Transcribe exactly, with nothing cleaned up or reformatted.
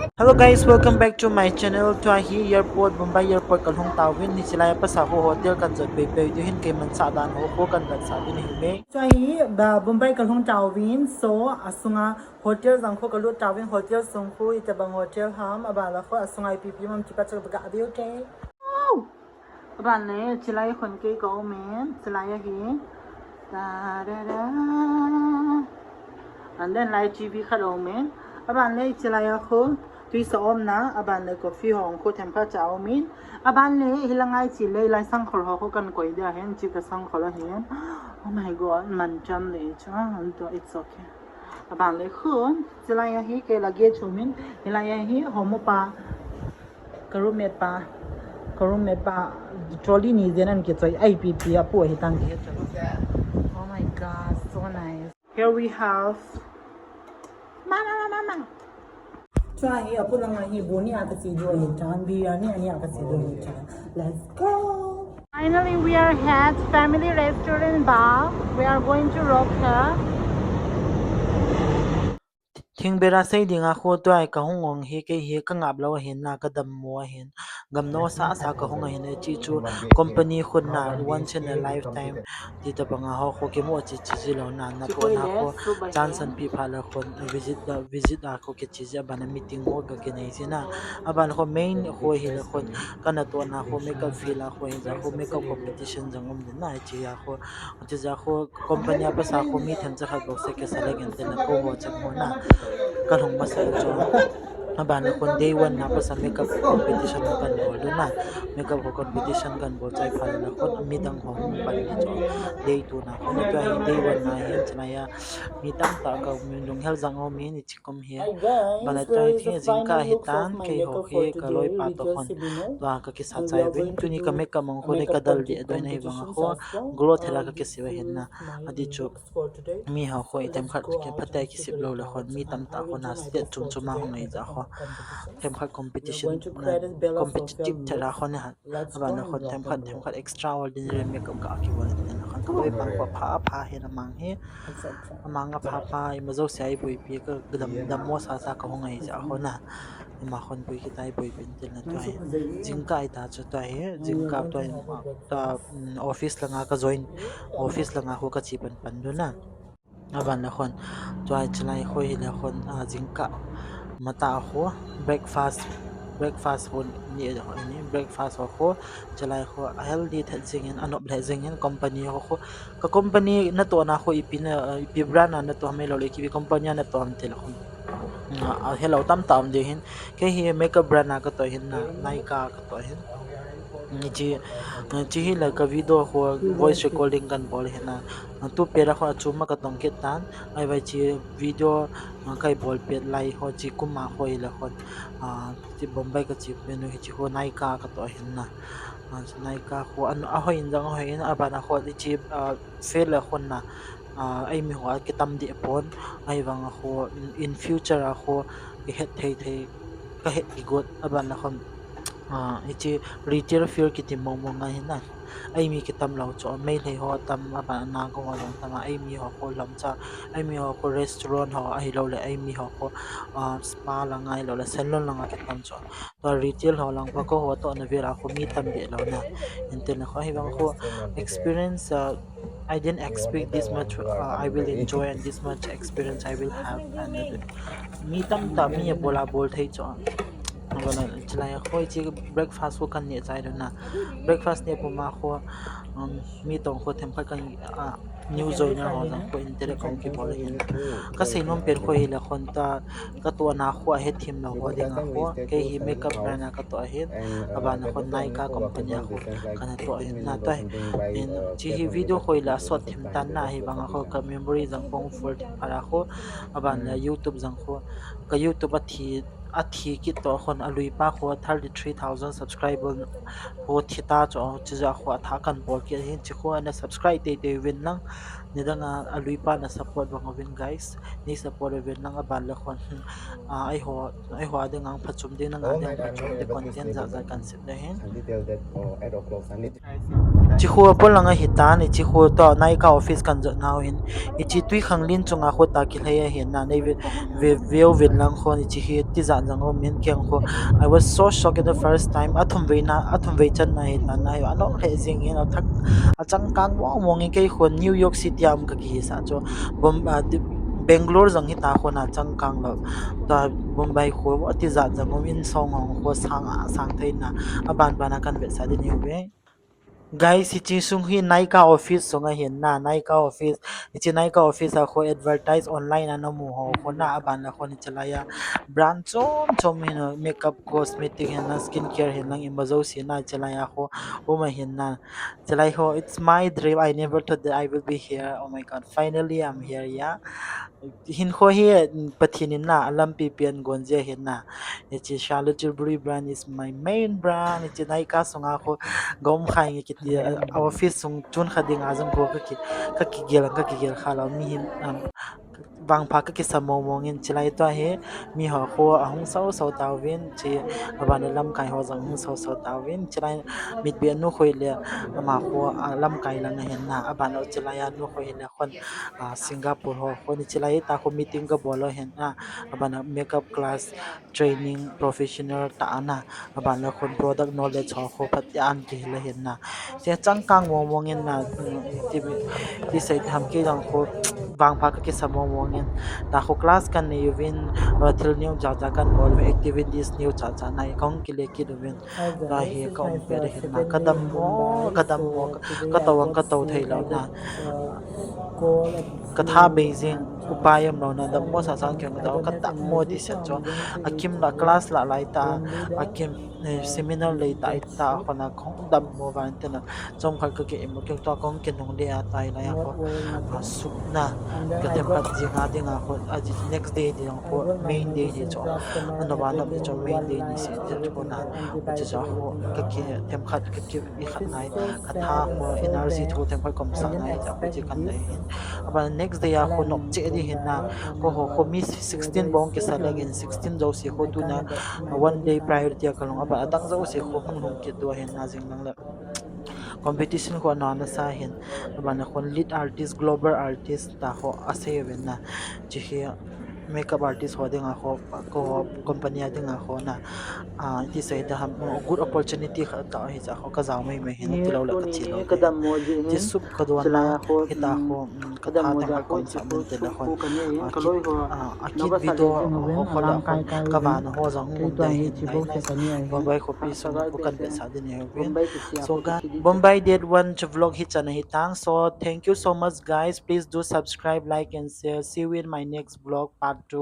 Hello guys, welcome back to my channel. Tua hi airport, Bombay airport kalhung tauvin, hiche lai a pasal ho hotel kan jot pei pei diu hin, keiman sah dan ho ho kan vetsah diu ahi. Tua hi, ba, Bombay kalhung tauvin, so asunga hotel jang ho kalut tauvin, hotel sung ho itobang hotel ham, aban le ho asunga ipi ipi ham ti pa chu kaga veu te. Aban le, hiche lai a khun kei ka um in, hiche lai ahi. Ta da da. And then lai T V khat um in. Aban le, hiche lai a khu, tui sa um na, aban le coffee ho khu themkhat cha um in. Aban le, hilanga hiche lai, lai sangkhol ho khu kan koi dia hin, hiche ka sangkhol ahin. Oh my God, man cham le chu, ah, it's okay. Aban le khun, hiche lai ahi, kei luggage um in, hilai ahi, homo pa, ka roommate pa, ka roommate pa, trolley ni jen an kichoi, ipi ipi apu ahi tan kihe chalo. Oh my God, so nice. Here we have, mama, mama, mama. Tua hi apu langa hi bu ni a kache diu ahi tan, biryani ani a kache diu ahi tan. Let's go. Finally, we are at Family Restaurant Bar. We are going to rock here. Thingbera sei dinga khu tua hi kahung ong hi, kei hi kangap lou ahin na, kadammo ahin. Gamno sasa kahung ahin, hiche chu company khun na, once in a lifetime. Ti tobanga ho khu kimu che che ji lou na, natohna khu chance anapeh phat le khun visit da, visit a khu kiche ji, abana meeting ho ka kinei ji na. Aban khu main khu hile khun, ka natohna khu makeup field a khu hija khu makeup competition jang um din na, hiche a khu, hiche a khu company a pasal khu mi themcha khat bou se kisa le gen te na ko ho chang ho na. Kalhung masa chu. Aban le khun day one na pasal makeup competition kan bol diu na. Makeup ho competition kan bol chai phat le khun midang ho hung pan chu. Day two na khun tua hi day one na hin chana ya. Mi tamtah ka um in, lunghel jang um in, hiche kum hi. Aban le tua hi thing jingkah ahi tan, kei ho hi ka loipa toh khun. Tua ka kisa chai uvin. Tuni ka makeup mang khu nei ka dal deh doi na hi vang a khu. Glow thela ka kisiu ahin na. Ati chu. Mi ho khu i themkhat phatea kisip lou le khun. Mi tamtah khu na state chom chom a hung nei ja khu. Themkhat competition, competitive thela khu na. Aban le khun themkhat, themkhat extraordinary makeup ka kibol le khun. Ka loipa khu apha, apha hin amang hi. Amang apha pha, ima jouse a iboipi ka dam, dammo sasa kahung ahi ja khu na. Ima khun boi kit a iboipi in til na tua hi. Jingkah ahi ta chu tua hi. Jingkah tua hi, tua, mm, office langa ka join. Office langa khu ka che pan pan diu na. Aban le khun, tua hiche lai khu hile khun, ah, jingkah matah a khu, breakfast, breakfast khu ni, ni, breakfast ho khu, hiche lai khu, a healthy thet jing in, anop lheh jing in, company ho khu, ka company natohna khu ipi na, ah, ipi brand a natoh ham ahilou le, ipi company a natoh ham ti le khun. Ah, helou tamtah um diu hin, kei hi makeup brand a katoh hin na, Nykaa katoh hin. Hiche, hiche hi la ka video khu voice recording kan bol hin na. Tu pet a khu achom a katong kit tan. Ahivang hiche video, ah, ka bol pet lai ho hiche kum a khu hile khun. Ah, hiche Bombay ka che pet nu hiche khu Nykaa katoh hin na. Ah, hiche Nykaa khu an, ahoi in jang ahoi in, aban a khu hiche, ah, fail a khun na. Ah, eimi ho a kitam deh pon. Ahivang a khu in, in future a khu i het thei thei ka het kigot aban a khun. Ah, hiche retail field kiti mong mong ahi na. Eimi kitam lou chu, Meitei ho tam, aban a Naga ho jong tam a, eimi ho khu lamcha, eimi ho khu restaurant ho ahilou le, eimi ho khu, ah, spa langa ahilou le, salon langa kitam chu. Tua retail ho lang pa ko ho toh na vel a khu mi tam deh lou na. Ente na khu, ahivang khu experience, ah, I didn't expect this much, uh, I will enjoy and this much experience I will have. And, uh, mi tamtah mi abol a bol thei chu. Abana, hiche lai a khu hiche breakfast khu kan neh chai diu na. Breakfast neh pum a khu, um, mi tong khu themkhat kan, uh, new joiner ho jong khu interact kong kibol hin. Ka seinom pen khu hile khun ta, katohna khu ahethem lou ho dinga khu, kei hi makeup brand a katoh ahin, aban a khu Nykaa company a khu kana toh ahin, na toh ahin. Hiche hi video khu hile asot them tan na, ahivang a khu ka memory jong kong full them phat a khu, aban le YouTube jong khu, ka YouTube athi, athi kit toh khun alui pa khu thirty three thousand subscriber khu thi ta chu, chu jeh a khu athah kan bol kit ahin, hiche khu ana subscribe teitei uvin lang, nidang a alui pa na support vang uvin guys. Nei support uvin lang, aban le khun, ah, eiho, eiho a dinga phachom ding, nang a dinga phachom ding content jat jat kan sep ding ahin. Hiche khu apol lang ahitan, hiche khu toh Nykaa office kan jot nau hin. Hiche twikhanglen chunga khu toh kilhei ahin na, nei ve, ve, veu vin lang khu hiche hi tijat jang um in kei khu. I was so shocked in the first time. Athum vei na, athum vei channa ahitan na, anom lheh jeng in, athak, achangkang mong mong in kei khu New York City a um kakihisah chu. Bom, ah, di, Bangalore jong hita khu na changkang lou. Toh Bombay khu atijat jang um in song hong khu sang a sang thei na. Aban ban a kan vetsah ding ahiuve. Guys, hiche sung hi Nykaa office sung ahin na, Nykaa office, hiche Nykaa office a khu advertise online a namu ho khu na, aban a khu hiche laiya brand chom chom hin, makeup, cosmetic hin na, skin care hin lang, ima jouse na, hiche laiya khu um ahin na. Hiche lai ho, it's my dream. I never thought that I will be here. Oh my God, finally I'm here, yeah. Hinkho hi, mm, Pathen in na, alampi pen gon jeh ahin na. Hiche Charlotte Tilbury brand is my main brand. Hiche Nykaa sunga khu gom khai nge kiti, a, office sung chun kha dinga jong khu kaki, kakigel, kakigel kha lou mi hin, um, vangpha kakisa mong mong in hiche lai toh hi, miho khu ahung sau sau tauvin, hiche aban a lamkai ho jong hung sau sau tauvin, hiche lai mitbeh nu khu le ama khu, a, lamkai lang ahin na, aban a hiche laiya nu khu le khun, a, Singapore ho khu hiche lai ta khu meeting kabol u ahin na, aban a makeup class training professional tah a na, aban a khun product knowledge ho khu phat a an kihil ahin na. Hiche changkang mong mong in na, mm, ti, ti sei ham kei jong khu vangpha kakisa mong mong in. Ta khu class kan nei uvin, a, thil neo ja ja kan bol uvin, activities neo cha cha na kahung kile kit uvin. Tahi ka um pet ahin na, kadammo, kadammo, ka, katou ang katou thei lou na. Katha bei jing, upai um lou na, dammo sa sang kei kadammo, kadammo ti set chu. Akim la class la lai ta, akim, eh, seminar lei ta, ta khun a kahung dammo van te na. Chomkhat kaki imu keu toh kahung kinung le a tai laiya khu, a, sukna, kathemkhat jing a dinga khu, a, next day ding khu, main day ding chu. Ana van ham chu main day ni se te chu na. Hiche jeh a khu kaki themkhat kaki ikhat nai, katha khu energy thu themkhat kaumsah nai jeh a khu hiche kan nei hin. Aban next day a khu nop cheh ding ahin na. Keiho khu mi sixteen bou kisa leng in, sixteen jouse khu tuna one day priority a kalhung, aban adang jouse khu hung lhung kit diu ahin na jing lang le. Competition khu ana nasa hin, aban a khun lead artist, global artist ta khu asei uvin na. Hiche hi makeup artist ho dinga khu, keiho company a dinga khu na, a, ti sei ta ham, good opportunity khat ta ahi jeh a khu kajao mai mai hin, tilou le kache lou te. Ti sup kadon na, hita khu, mm, katha themkhat kaumsah min te le khun, a, kit, a, akit video ho khu la khun, kavana ho jong hung um ding ahin na. Bombay khopi sung khu kan vetsah ding ahiuvin. So, ga, Bombay date one chu vlog hichan ahitan. So, thank you so much, guys. Please do subscribe, like and share. See you in my next vlog, part two.